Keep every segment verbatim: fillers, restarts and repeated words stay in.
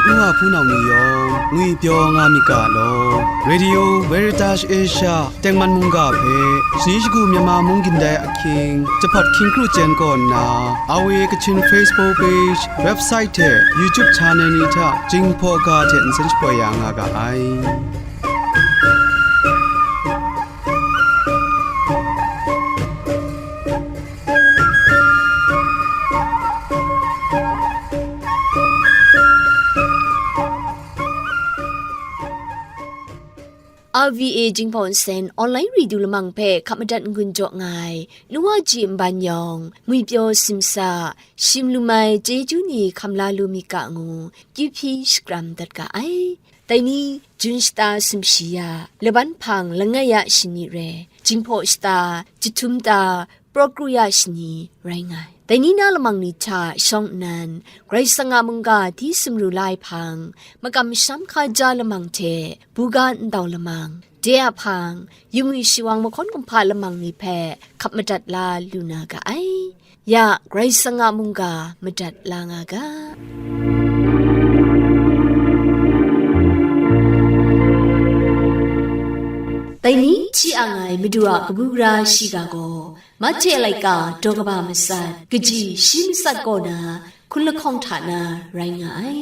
Nwa hpunau ni yawng ngwipyaw nga myit ga law. Radio Veritas Asia tengman mungga hpe shani shagu Myanmar mung gindai ahkying jahpat hkying kru chyen kaw nna, R V A Kachin Facebook page, website hte YouTube channel ni hta Jinghpaw ga hte nsen shapoi ya nga ga ai. R V A Jinghpaw Nsen online radio lamang hpe hkap madat n-gun jaw nga ai, nu wa ji nban yawng, ngwipyaw simsa, shim lum ai chyeju ni hkam la lu myit ga ngu, kyu hpyi shakram dat ga ai. Dai ni, Jun shata sumshi ya, laban hpang langai ya shani re, Jinghpaw shata, jahtum ta, praw kru ya shani rai nga ai. Dai ni na lamang ni hta shawng nnan, Karai Kasang a mungga di sumru la ai hpang, makam masham hkaja lamang hte buga ndau lamang, de a hpang, yungwi shawang mahkawn kumhpa lamang ni hpe hkap madat la lu na ga ai. Ya, Karai Kasang a mungga madat la nga ga. Dai ni hti ang ai Madu a kabu gara shiga gaw, Mahte laika daw kaba matsat, kaji shi matsat kaw na, hkun lahkawng hta na rai nga ai.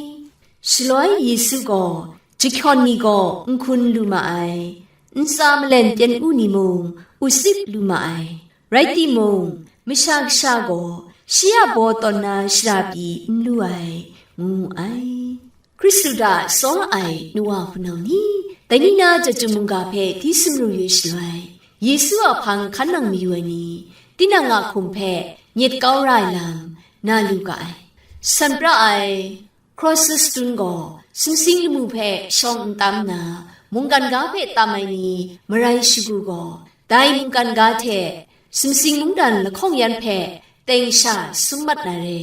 Shaloi Yesu gaw, jahkyawn ni gaw n hkun lu ma ai, ntsa malen pyen u ni mung, u sip lu ma ai. Rai timung, Masha Kasha gaw, shi a baw tawn na shara pyi n lu ai, ngu mu ai. Hkristu hta tsaw ai nu wa hpunau ni, dai ni na chyeju mungga hpe di sumru yu shaloi, Yesu a hpang hkan nang mayu ai ni, tinang a hkum hpe nyet kau ra ai lam, na lu ga ai. San pra ai Chrysostom gaw sumsing lamu hpe shawng n tam nna, mungkan ga hpe tam ai ni marai shagu gaw, dai mungkan ga hte sumsing mungdan lahkawng yan hpe teng sha sum mat na re,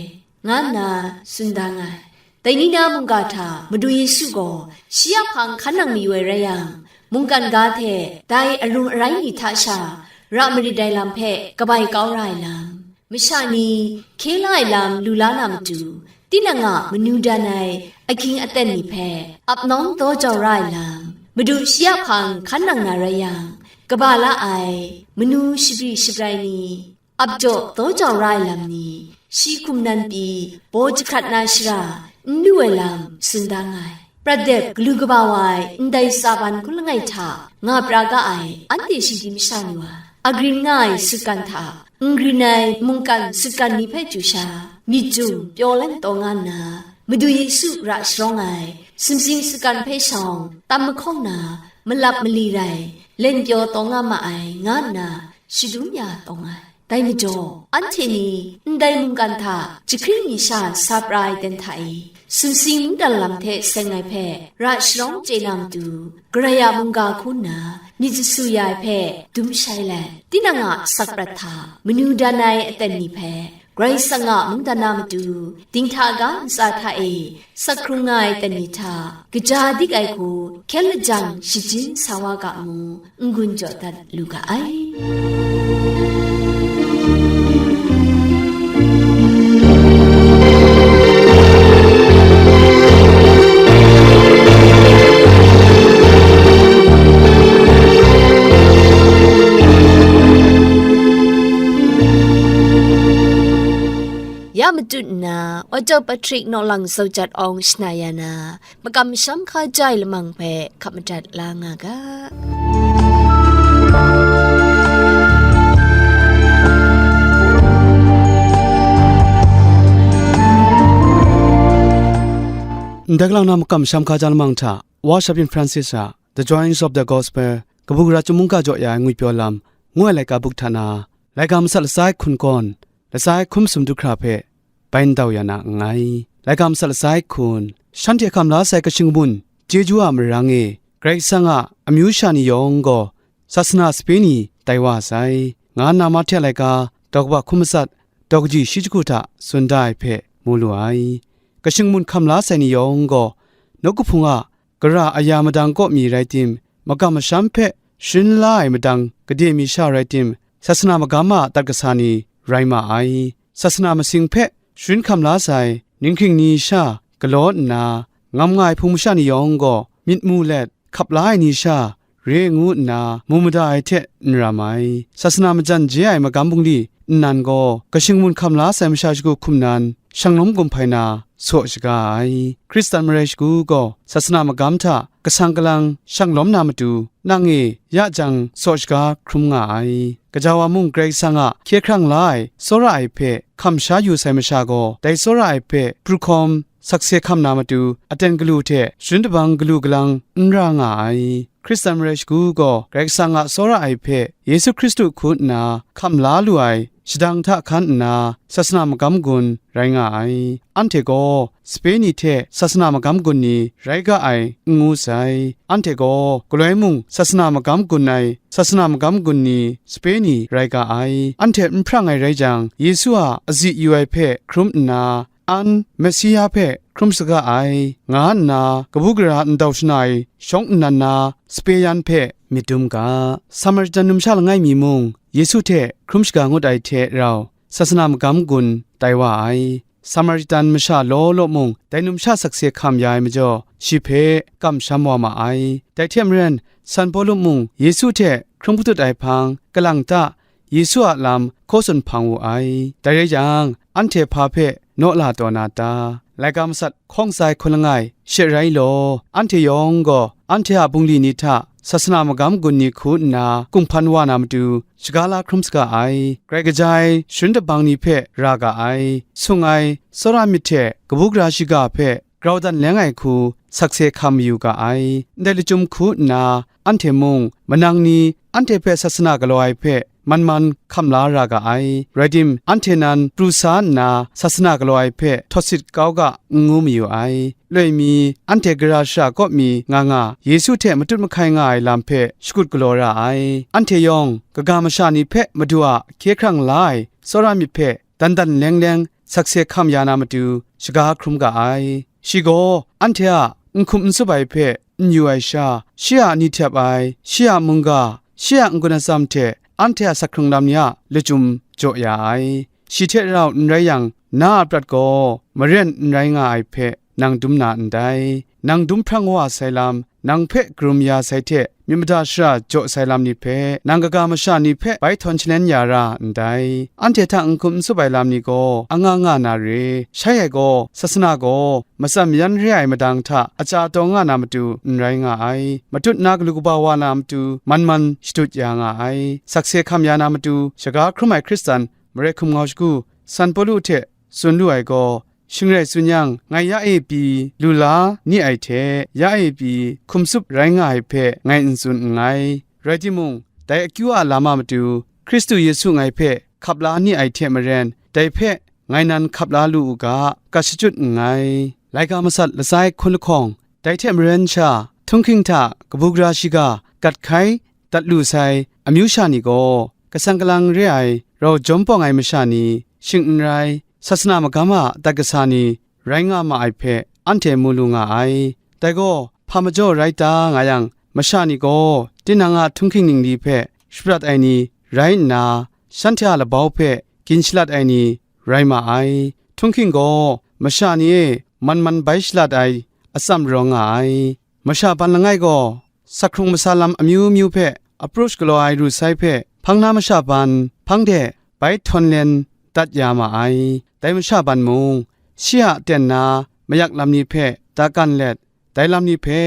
nga nna tsun da nga ai. Dai ni na mungga hta Madu Yesu gaw shi a hpang hkan nang mayu ai rai yang, mungkan ga hte dai arung arai ni hta sha ra marit ai lam hpe kabai kau ra ai lam, masha ni hkye la ai lam lu la na matu, tinang a manu dan ai aging aten ni hpe ap nawng daw jau ra ai lam, Madu shi a hpang hkan nang na rai yang, kaba la ai manu shabri shabrai ni, ap jaw daw jau ra ai lam ni, shi hkum nan pyi baw jahkrat na shara n lu ai lam tsun da nga ai. Prat dep galu kaba wa ai ndai tsa ban hkun langai hta nga pra ga ai anhte shi di masha ni wa, agrin nga ai sutgan hta, n grin ai mungkan sutgan ni hpe chyu sha, myit jum pyaw lan taw nga nna, Madu Yesu ra sharawng ai sumsing sutgan hpe shawng tam mahkawng na, malap mali rai, len pyaw taw nga ma ai, nga nna shadum ya taw nga ai. Dai majaw, anhte ni ndai mungkan hta jahkring mi sha sa pra ai ten hta e, sumsing mungdan lam hte seng ai hpe ra sharawng chye na matu, Karai a mungga hku nna myit jasu ya ai hpe dum shai let, tinang a asak prat hta manu dan ai aten ni hpe, Karai Kasang a mungdan na matu, dinghta ga ntsa hta e sak hkrung nga ai aten ni hta, kaja dik ai hku hkyen lajang shajin sa wa ga mu, n-gun jaw dat lu ga ai. Ya matut nna, Otto Patrick Nawlang Zaujat Awng shana ya na, makam masham hkaja ai lamang hpe hkap madat la nga ga. Ndai galang na makam masham hkaja lamang hta, Wa Sha Pyin Francis a The Joys of the Gospel, kabu gara chyum mungga jaw ya ai ngwipyaw lam, ngu ai laika buk hta na, laika matsat latsa hkun kawn, latsa hkun masum du hkra hpe bai ndau ya na nngai. Laika matsat latsa hkun, shanhte hkam la sai kashing kamun, chyeju a marang e, Karai Kasang a amyu sha ni yawng gaw, sasana sape ni tai wa sai, nga nna Mahte a laika daw kaba hkun matsat, daw kaji shi jahku hta tsun da ai hpe mu lu ai. Kashing kamun hkam la sai ni yawng gaw, nawku hpung a gara aya madang kaw mi rai tim, makam masham hpe sharin la ai madang gade mi sha rai tim, sasana magam a dat kasa ni rai ma ai. Sasana masing hpe sharin hkam la sai ninghking ni sha galaw nna, ngam nga ai hpung masha ni yawng gaw myit mu let, hkap la ai ni sha re ngu nna mu mada ai hte n ram ai. Sasana majan je ai magam bungli nnan gaw kashing mun hkam la sai masha shagu hkum nan shanglawm gumhpai na saw shaga ai. Hkristan marai shagu gaw sasana magam hta kasang kalang shanglawm na matu, nang e ya jang saw shaga hkrum nga ai. Gaja wa mung Karai Kasang a hkye hkrang la ai tsawra ai hpe hkam sha yu sai masha gaw, dai tsawra ai hpe pru hkawm sakse hkam na matu, aten galu hte sharin dabang galu galang n ra nga ai. Hkristan marai shagu gaw Karai Kasang a tsawra ai hpe Yesu Hkristu hku nna hkam la lu ai shadang hta hkan nna, sasana magam gun rai nga ai. Anhte gaw sape ni hte sasana magam gun ni rai ga ai n ngu sai. Anhte gaw galoi mung sasana magam gun ai, sasana magam gun ni sape ni rai ga ai. Anhte n hprang ai rai jang, Yesu a azi yu ai hpe hkrum nna, an Mesia hpe hkrum saga ai, nga nna kabu gara ndau shana ai shawng nnan na sape yan hpe myit dum ga. Samaritan numsha langai mi mung Yesu hte hkrum shaga ngut ai hte rau, sasana magam gun tai wa ai. Samaritan masha law law mung dai numsha sakse hkam ya ai majaw, shi hpe kamsham wa ma ai. Dai hte maren, San Pawlu mung Yesu hte hkrum katut ai hpang, kalang ta, Yesu a lam hkaw tsun hpang wu ai. Dai rai yang, anhte hpa hpe naw la taw na ta? Laika masat hkawng tsa ai hkun langai she rai law, anhte yawng gaw anhte a bungli ni hta sasana magam gun ni hku nna kunghpan wa na matu, shaga la hkrum saga ai. Grai kaja ai sharin dabang ni hpe ra ga ai, sung ai tsawra myit hte kabu gara shiga hpe grau dan leng ai hku sakse hkam mayu ga ai. Ndai lachyum hku nna, anhte mung manang ni anhte hpe sasana galaw ai hpe man man hkam la ra ga ai. Rai tim, anhte nan pru sa nna sasana galaw ai hpe htawt sit kau ga, n ngu mayu ai. Loi mi, anhte gara shara kaw mi nga nga, Yesu hte matut mahkai nga ai lam hpe shakut galaw ra ai. Anhte yawng kaga masha ni hpe Madu a hkye hkrang la ai tsawra myit hpe dan dan leng leng sakse hkam ya na matu, shaga hkrum ga ai. Shi gaw anhte a n hkum n tsup ai hpe n yu ai sha, shi a ni htep ai, shi a mungga, shi a n-gun atsam hte anhte a sak hkrung lam ni a lachyum jaw ya ai. Shi hte rau n rai yang, na a prat gaw maren n rai nga ai hpe nang dum na ndai. Nang dum hprang wa sai lam, nang hpe karum ya sai hte myit mada shara jaw sai lam ni hpe, nang kaga masha ni hpe bai htawn shalen ya ra ndai. Anhte hta n hkum n tsup ai lam ni gaw anga nga na re. Shai ai gaw, sasana gaw matsam mayan re ai madang hta aja taw nga na matu n rai nga ai. Matut na galu kaba wa na matu man man shadut ya nga ai. Sakse hkam ya na matu, shaga hkrum ai Hkristan marai hkum ngau shagu San Pawlu hte tsun lu ai gaw, shing rai tsun yang, ngai ya e pyi lu la ni ai hte, ya e pyi hkum tsup rai nga ai hpe ngai n tsun nngai. Rai timung, dai akyu a lam a matu, Hkristu Yesu ngai hpe hkap la ni ai hte maren, dai hpe ngai nan hkap la lu u ga, gat shachyut nngai. Laika masat latsa ai hkun lahkawng, dai hte maren sha, htunghking hta kabu gara shiga gat hkai dat lu sai amyu sha ni gaw, kasang kalang re ai rau jawm pawng ai masha ni, shing n rai, sasana magam a dat kasa ni rai nga ma ai hpe anhte mu lu nga ai. Dai gaw, hpa majaw rai ta nga yang, masha ni gaw tinang a htunghking ningli hpe shaprat ai ni rai nna, shanhte a labau hpe gin shalat ai ni rai ma ai. Htunghking gaw masha ni e man man bai shalat ai atsam rawng nga ai. Masha ban langai gaw, sak hkrung masa lam amyu myu hpe aprush galaw ai ru sai hpe, hpang na masha ban hpang de bai htawn len dat ya ma ai. Dai masha ban mung, shi a aten na mayak lam ni hpe dakan let, dai lam ni hpe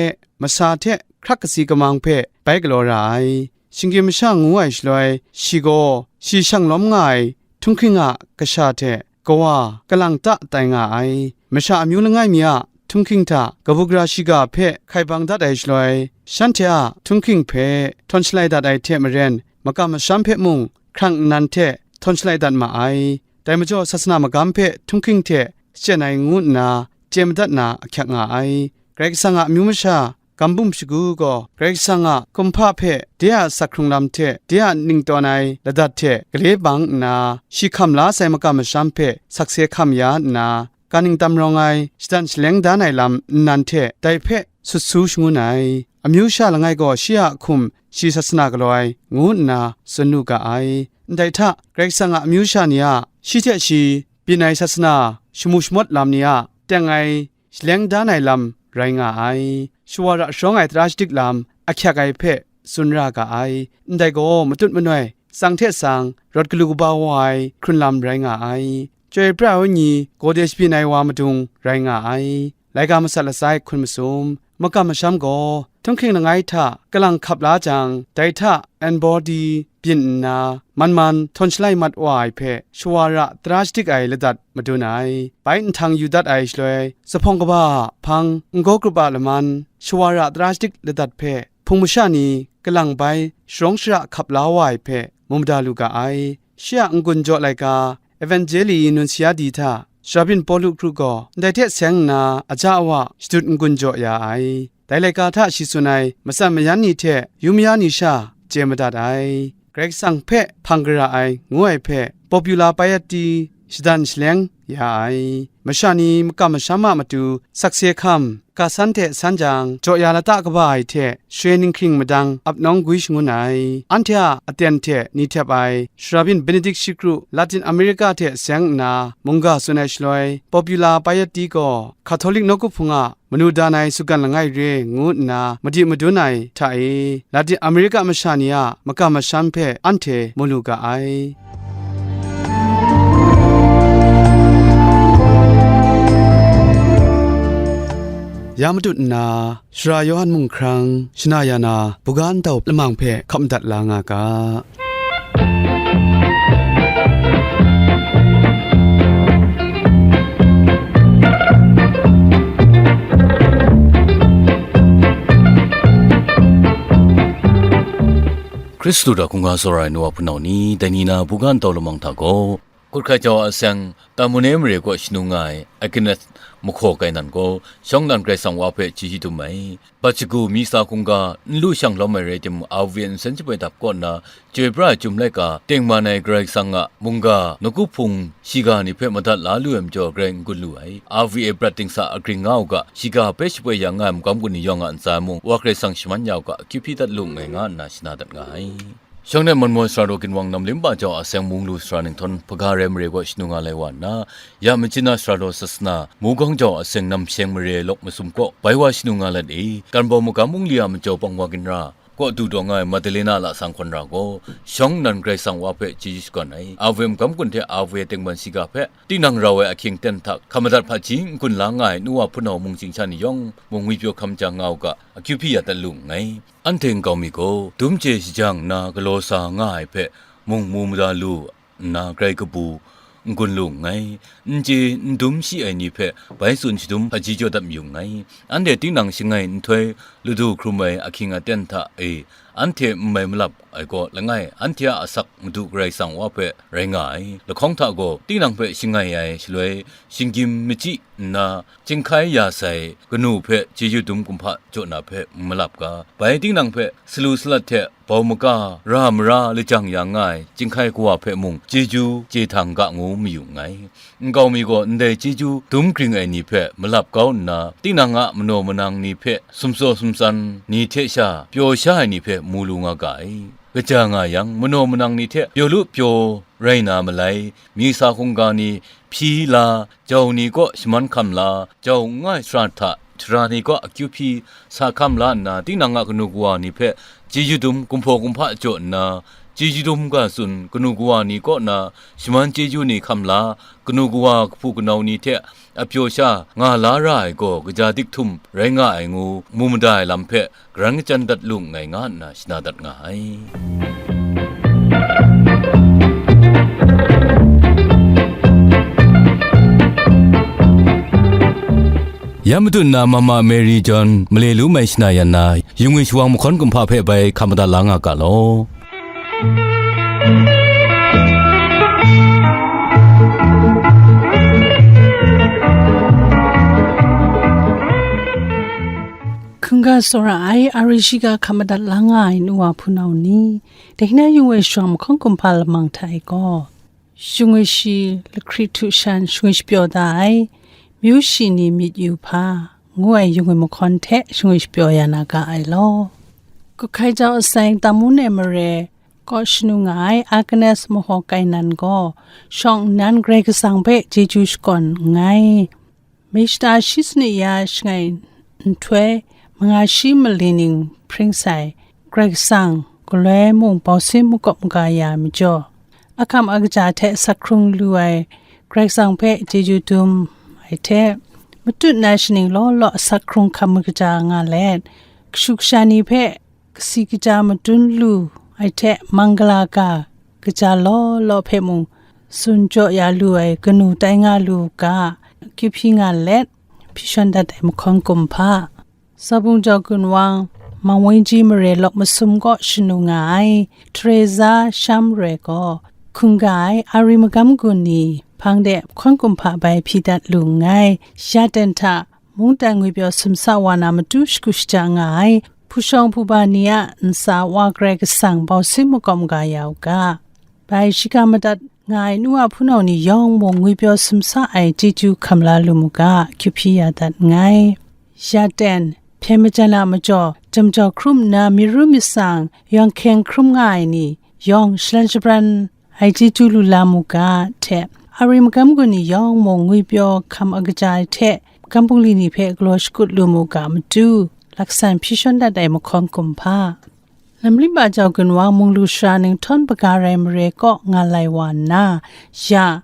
masa hte hkrak katsi kamang hpe bai galaw ra ai. Shinggyim masha ngu ai shaloi, shi gaw shi shang lawm nga ai htunghking a kasha hte kawa kalang ta tai nga ai. Masha amyu langai mi a htunghking hta kabu gara shiga hpe hkai bang dat ai shaloi, shanhte a htunghking hpe htawn shalai dat ai hte maren, makam masham hpe mung hkrang nnan hte htawn shalai dat ma ai. Dai majaw, sasana magam hpe htunghking hte shachyen ai ngu nna chye madat na ahkyak nga ai. Karai Kasang a amyu masha, gam bum shagu gaw Karai Kasang a kumhpa hpe de a sak hkrung lam hte de a ningtawn ai ladat hte gale bang nna, shi hkam la sai makam masham hpe sakse hkam ya nna, kaning tam rawng ai, shadan shaleng dan ai lam nnan hte dai hpe sut su shangun ai. Amyu sha langai gaw shi a hkum shi sasana galaw ai, ngu nna tsun lu ga ai. Ndai hta, Karai Kasang a amyu sha ni a, shi hte shi byin ai sasana shamu shamawt lam ni a teng ai shaleng dan ai lam rai nga ai. Shawara sharawng ai tara shadik lam ahkyak ai hpe tsun ra ga ai. Ndai gaw matut manoi, tsang hte tsang, rawt galu kaba wa ai hkrun lam rai nga ai. Chyoi pra ai wenyi, gawde shabyin ai wa madung rai nga ai. Laika masat lasai hkun masum, makam masham gaw, htunghking langai hta kalang hkap la jang, dai hta anbawdi byin nna, man man htawn shalai mat wa ai hpe, shawara tara shadik ai ladat madun ai. Bai nhtang yu dat ai shaloi, zuphpawng kaba a hpang, n-gaw grup a laman, shawara tara shadik ladat hpe, hpung masha ni kalang bai sharawng shara hkap la wa ai hpe, mu mada lu ga ai. Shi a n-gun jaw laika, Evangelii Nunsiati hta, Sharabyin Pawlu kru gaw ndai hte seng nna aja awa shadut n-gun jaw ya ai. Dai laika hta shi tsun ai matsan mayan ni hte yu maya ni sha chye madat ai. Karai Kasang hpe hpang gara ai ngu ai hpe, Popular Piety shadan shaleng ya ai. Masha ni makam masham a matu sakse hkam, ka san hte san jang, jaw ya lata kaba ai hte, share ninghkring madang ap nawng gwi shangun ai. Anhte a aten hte ni htep ai, Sharabyin Benedict shi kru, Latin America hte seng nna mungga tsun ai shaloi, Popular Piety gaw Catholic nawku hpung a manu dan ai sutgan langai re ngu nna madi madun ai hta e, Latin America masha ni a makam masham hpe anhte mu lu ga ai. Ya matut nna, Sara Yawhan mung hkrang shana ya na, buga ntau lamang hpe hkap madat la nga ga. Hkristu hta hkungga tsawra ai nu wa hpunau ni, dai ni na buga ntau lamang hta gaw, Hkut hkai jau a seng, Tamune mare kaw shanu nga ai Agnes mahkaw kai nan gaw, shawng nnan Karai Kasang wa hpe chyeju dum ai. Bat shagu mi sa hkungga n lu shang lawm ai rai timung, A V A nsen shapoi dap kaw nna, chyoi pra ai Chyum laika, tengman ai Karai Kasang a mungga nawku hpung shiga ni hpe madat la lu ai majaw, grai n-gun lu ai. A V A brat dingsa agring nga u ga, shiga hpe shapoi ya nga ai magam gun ni yawng a ntsa mung, Wa Karai Kasang shaman ya u ga, akyu hpyi dat lu nngai, nga nna shana dat nga ai. Shawng nnan Manmaw sara daw ginwang Namlim ba jau a seng Munglu sara Ninghtawn hpaga rai mare kaw shanu nga lai wa nna, ya Majina sara daw Sasana Mugawng jau a seng Namsheng mare lawk masum kaw bai wa shanu nga let i, Kanbawng magam Mungli a majaw pang wa ginra kaw du taw nga ai Madalena lasang hkawn ra gaw, shawng nnan Karai Kasang wa hpe chyeju shakawn ai. A V A magam gun hte A V A tengman shiga hpe, tinang rau ai ahkying ten hta hkam madat hpaji n-gun la nga ai nu wa hpunau mung chying sha ni yawng mung ngwipyaw hkam jang nga u ga, akyu hpyi ya dat lu nngai. Anhte nkau mi gaw, dum chye shajang nna galaw sa nga ai hpe mung mu mada lu nna, grai kabu n-gun lu nngai. N chye n dum shi ai ni hpe bai tsun shadum hpaji jaw dat mayu nngai. Anhte tinang shangai nhtoi ladu hkrum ai ahkying aten hta e anhte n mai malap ai gaw langai, anhte a asak Madu Karai Kasang wa hpe rai nga ai. Lahkawng hta gaw, tinang hpe shangai ai shaloi, shinggyim machyi nna, chyinghkai ya sai kanu hpe chyeju dum kumhpa jaw na hpe n malap ga, bai tinang hpe salu salat hte bau maga ra mara lajang ya nga ai chyinghkai kawa hpe mung chyeju chye htang ga ngu mayu nngai. Nkau mi gaw ndai chyeju dum gring ai ni hpe malap kau nna, tinang a manaw manang ni hpe sumsaw sumtsan ni hte sha pyaw sha ai ni hpe mu lu nga ga ai. Kaja nga yang, manaw manang ni hte pyaw lu pyaw rai na malai, mi sa hkungga ni hpyi la, jau ni kaw shaman hkam la, jau n nga ai sara hta, sara ni kaw akyu hpyi sa hkam la nna, tinang a kanu kawa ni hpe chyeju dum gumhpaw gumhpa jaw nna, chyeju dum ga tsun kanu kawa ni kaw na shaman chyeju ni hkam la, kanu kawa kahpu kanau ni hte apyaw sha nga la ra ai gaw, kaja dik htum rai nga ai ngu mu mada ai lam hpe, karan kachyan dat lu nngai, nga nna shana dat nga ai. Ya madu nna Mama Mary John male lu mai shana yan na, yung e shawang mahkawn kumhpa hpe bai hkam madat la nga ga law. Hkungga tsawra ai, a rai shiga hkam madat la nga ai nu wa hpunau ni, dai na yung e shawang mahkawn kumhpa lamang hta e gaw, shingwi shi lahkri htu shan shingwi shapyaw da ai, myu shi ni myit yu hpa, ngu ai yung e mahkawn hte shingwi shapyaw ya na ga ai law. Hkut hkai jau a seng Tamune mare kaw shanu nga ai Agnes mahkaw kai nan gaw, shawng nnan Karai Kasang hpe chyeju shakawn nngai. Mishta shi sanit ya shangai nhtoi manga shi mali ning hpring sai, Karai Kasang galoi mung bau sin makawp maga ya ai majaw, ahkam a kaja hte sak hkrung lu ai Karai Kasang hpe chyeju dum ai hte, matut na shaning law law sak hkrung hkam kaja nga let, kashu kasha ni hpe kasi kaja madun lu ai hte, manggala ga kaja law law hpe mung tsun jaw ya lu ai kanu tai nga lu u ga, kyu hpyi nga let, hpyi shawn dat ai mahkawn kumhpa. Zabung jau gunwang, Mangwinji mare lawk masum kaw shanu nga ai Teresa Sham Roi gaw, hkungga ai Ari magam gun ni hpang de hkawn kumhpa bai hpyi dat lu nngai. Ya ten hta mungdan ngwipyaw sumsa wa na matu shagu shaja nga ai hpu shawng hpu ba ni a ntsa Wa Karai Kasang bau sin makawp maga ya u ga, bai shiga madat nga ai nu a hpunau ni yawng mung ngwipyaw sumsa ai chyeju hkam la lu mu ga, kyu hpyi ya dat nngai. Ya ten, hpyen majan a majaw, jam jau hkrum nna, myi ru myit tsang, yawng hkyeng hkrum nga ai ni yawng shalan shabran ai chyeju lu la mu ga, hte Ari magam gun ni yawng mung ngwipyaw hkam a kaja ai hte, magam bungli ni hpe galaw shakut lu mu ga matu, laksan hpyi shawn dat ai mahkawn kumhpa. Namlimba jau gunwang munglu sara ning htawn paga rai mare kaw nga lai wa nna, ya,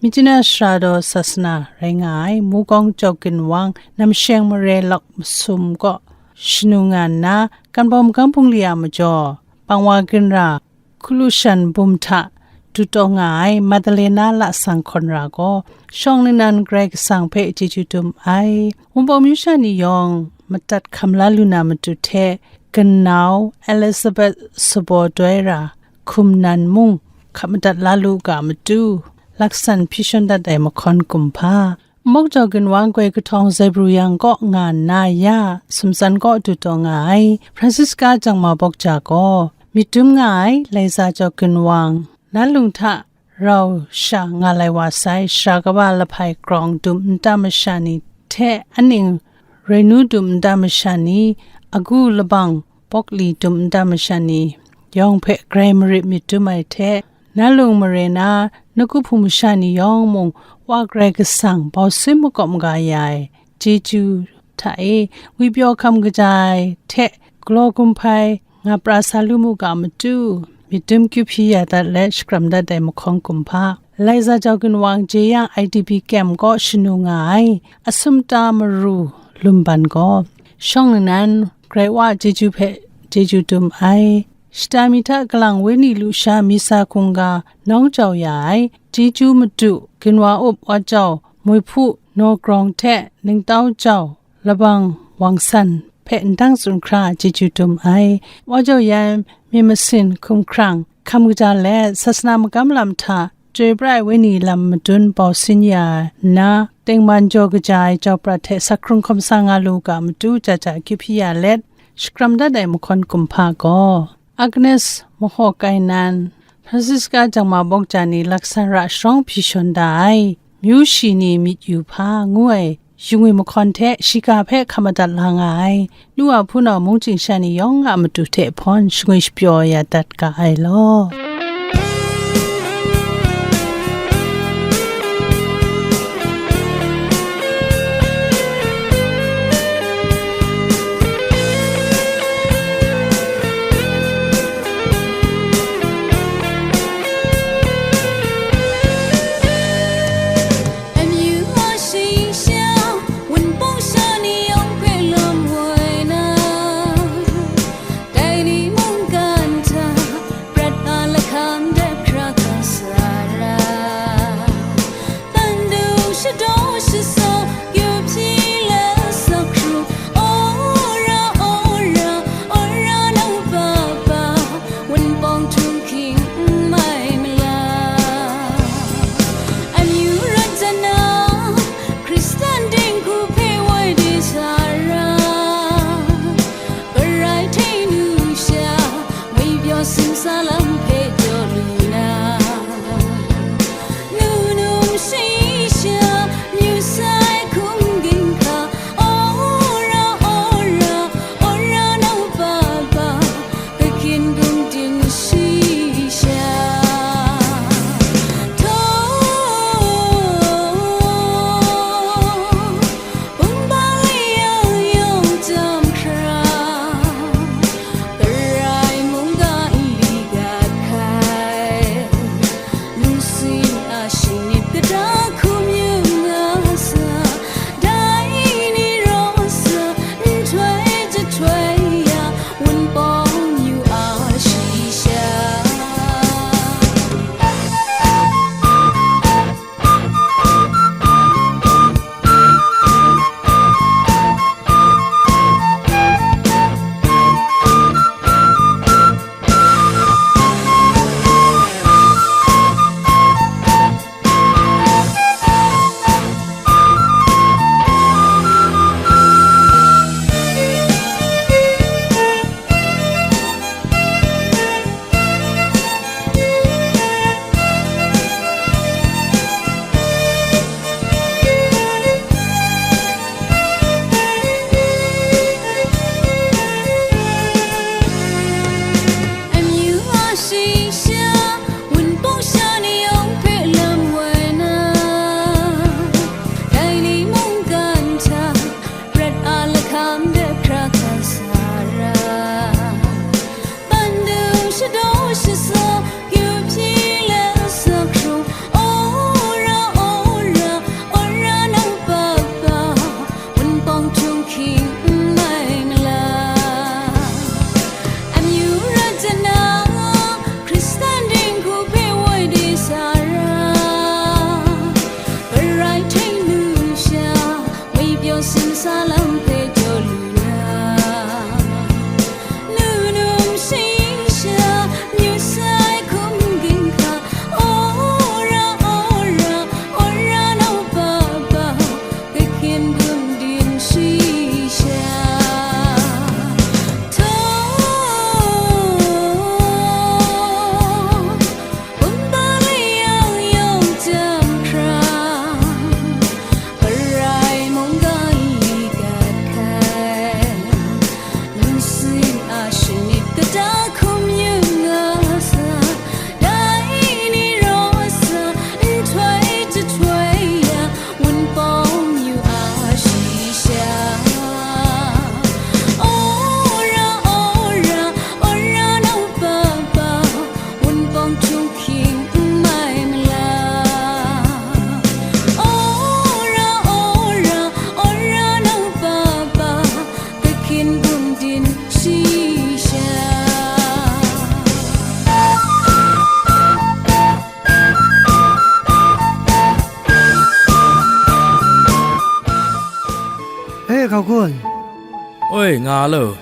Myitkyina sara daw sasana rai nga ai Mukawng jau gunwang namsheng mare lawk masum kaw shanu nga nna, Kanbawm magam bungli a majaw, Pangwa ginra Hkulu shan bum hta dut taw nga ai Madalena lasang hkawn ra gaw, shawng nnan Karai Kasang hpe chyeju dum ai. Wunpawng myu sha ni yawng madat hkam la lu na matu hte, ganau Elizabeth sabaw doi ra hkum nan mung hkap madat la lu ga matu, laksan hpyi shawn dat ai mahkawn kumhpa. Mok jau ginwang goi kahtawng zaibru yang kaw nga nna ya, sumtsan kaw dut taw nga ai Francisca jangma bawk ja gaw, myit dum nga ai Laiza jau ginwang, na lung hta rau sha nga lai wa sai, shara kaba lahpai grawng dum nta masha ni hte aning, rainu dum nta masha ni, agu labang bawkli dum nta masha ni yawng hpe grai marit myit dum ai hte, na lung mare na, na kuhpu masha ni yawng mung Wa Karai Kasang bau sin makawp maga ya ai chyeju hta e, ngwipyaw hkam kaja ai hte galaw kumhpai nga pra sa lu mu ga matu, myit dum kyu hpyi ya dat let shakram dat ai mahkawn kumhpa. Laiza jau ginwang jeyang I D P kem kaw shanu nga ai Assumpta Maru Lumban gaw, shawng nnan Karai Wa a chyeju hpe chyeju dum ai. Shata mi hta kalang wenyi lusha misa hkungga nawng jau ya ai, chyeju madu ginwa up wa jau, moi hpu naw grawng hte ningtau jau, labang wangsan hpe ndang tsun hkra chyeju dum ai. Wa jau yan, myit masin, hkum hkrang, hkam kaja let, sasana magam lam hta chyoi pra ai wenyi lam madun bau sin ya nna, tengman jaw kaja ai jau prat hte sak hkrung hkawm sa nga lu ga matu, ja ja kyu hpyi ya let, shakram dat ai mahkawn kumhpa gaw, Agnes Mahaw Kai nan, Francisca jangma bawk ja ni laksan ra sharawng hpyi shawn da ai, myu shi ni myit yu hpa ngu ai, shingwi mahkawn hte shiga hpe hkam madat la nga ai, nu a hpunau mungchying sha ni yawng a matu hte hpawn shangwi shapyaw ya dat ga ai law. Hei, nga lo.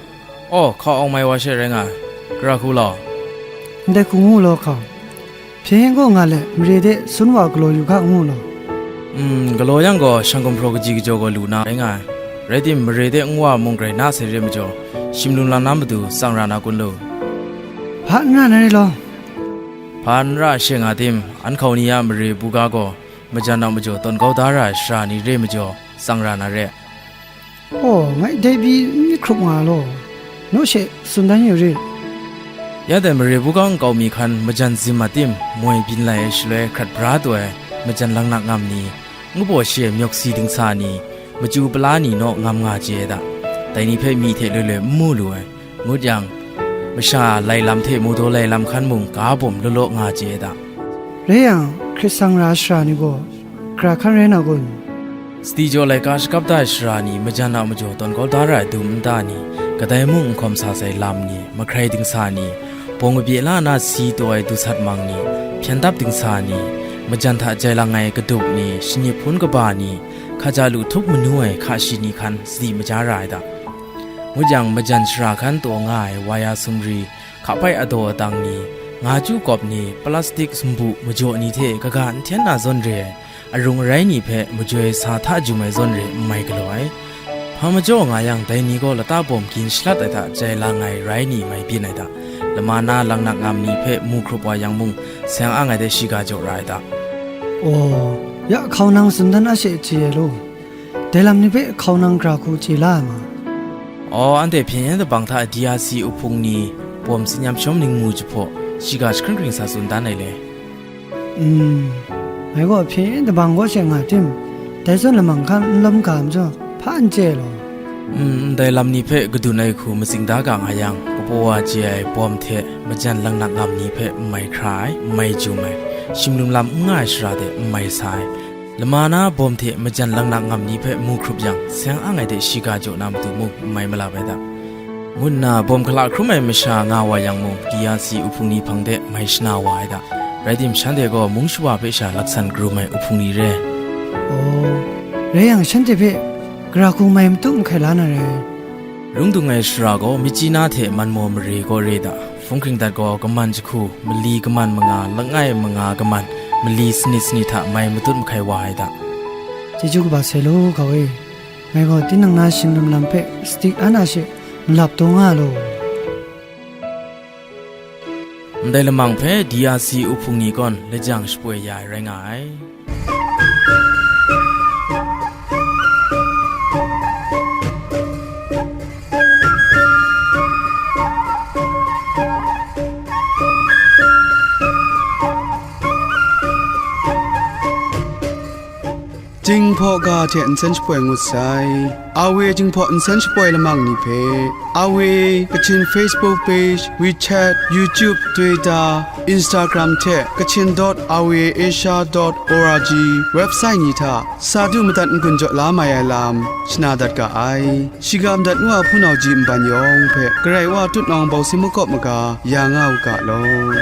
Aw, hkau awng mai wa she rai nga ai. Gara hku law? Ndai hku ngu law hkau. Hpyen gaw nga let, mare de sun wa galaw yu ga ngu law. Mm, galaw yang gaw, shang gumhpraw kaji kajaw gaw lu na rai nga ai. Rai tim, mare de n wa mung grai na sai re majaw, shim lum lam na matu tsang ra na kun lu? Hpa n ra na re law? Hpa n ra she nga tim, an hkau ni a mare buga gaw, majan a majaw tawn kau da ra ai sara ni re majaw, tsang ra na re. Aw, ngai dai pyi n myit hkrup nga law, naw she tsun dan yu rit. Ya dai mare buga nkau mi hkan majan zim a tim moi byin lai ai shaloi hkrat bra taw ai majan langnak ngam ni, ngu baw shi ai myawk si dingsa ni, machyu pala ni naw ngam nga chye ai da. Dai ni hpe myi hte loi loi n mu lu ai, ngut yang, masha lai lam hte mu daw lai lam hkan mung ga bawm law law nga chye ai da. Rai yang, hkrit sang ra ai sara ni gaw, gara hkan rai na kun? Sadi jaw laika shakap da ai sara ni majan a majaw tawn kau da ra ai dum nta ni, kadai mung n hkawm sa sai lam ni, mahkrai dingsa ni, bawng kabye la na si taw ai dusat mang ni, hpyen dap dingsa ni, majan hta jai lang ai kadup ni, shani hpun kaba ni, hkaja lu htup manu ai hka shi ni hkan sadi maja ra ai da. Ngut yang, majan sara hkan taw nga ai waya sumri, hkapai adaw atang ni, nga chyu kawp ni, plastik sumbu majaw ni hte kaga n hten na zawn re ai, arung arai ni hpe majoi sa hta jum ai zawn re n mai galaw ai. Hpa majaw nga yang, dai ni gaw lata bawm gin shalat ai hta jai lang ai rai ni mai byin ai da. Lama na langnak ngam ni hpe mu hkrup wa yang mung, seng ang ai de shiga jaw ra ai da. Aw, ya hkau nang tsun dan a she chye ai law. Dai lam ni hpe hkau nang gara hku chye la ai ma? Aw, anhte hpyen yen dabang hta D R C uhpung ni, bawm tsin yam shawm ning mu jahpaw, shiga jahkring hkring sa tsun dan ai le. Mm, ngai gaw hpyen yen dabang kaw she nga tim, dai zawn lamang hkan n lawm ga majaw, hpa n chye ai law? Mm, ndai lam ni hpe kadun ai hku matsing da ga nga yang, kapaw wa chye ai bawm hte majan langnak ngam ni hpe n mai hkra ai, n mai jum ai, shim lum lam n nga ai sara de n mai sa ai, lama na bawm hte majan langnak ngam ni hpe mu hkrup yang, seng ang ai de shiga jaw na matu mung n mai malap ai da, ngu nna bawm hkala hkrum ai masha nga wa yang mung, D R C uhpung ni hpang de mai shana wa ai da. Rai tim, shanhte gaw mung shawa hpe sha laksan karum ai uhpung ni re. Aw, rai yang, shanhte hpe gara hku mai matut mahkai la na rai. Rung dung ai sara gaw, myitkyina hte manmaw mare gaw re da, hpung hkring dat gaw, kaman jahku, mali kaman manga, langai manga kaman, mali sanit sanit hta mai matut mahkai wa ai da. Chyeju kaba sai law, kau e. Ngai gaw tinang na shim lum lam hpe sadi an a she malap taw nga law. Ndai lamang hpe D R C uhpung ni gaw lajang shapoi ya ai rai nga ai. Jinghpaw ga hte nsen shapoi ngut sai. A W Jinghpaw nsen shapoi lamang ni hpe, A W Kachin Facebook page, WeChat, YouTube, Twitter, Instagram hte Kachin dot R V A Asia dot O R G website ni hta sa du madat n-gun jaw la mai ai lam shana dat ga ai. Shiga madat ngu a hpunau ji nban yawng hpe Karai Wa tutnawng bawng si makawp maga ya nga u ga law.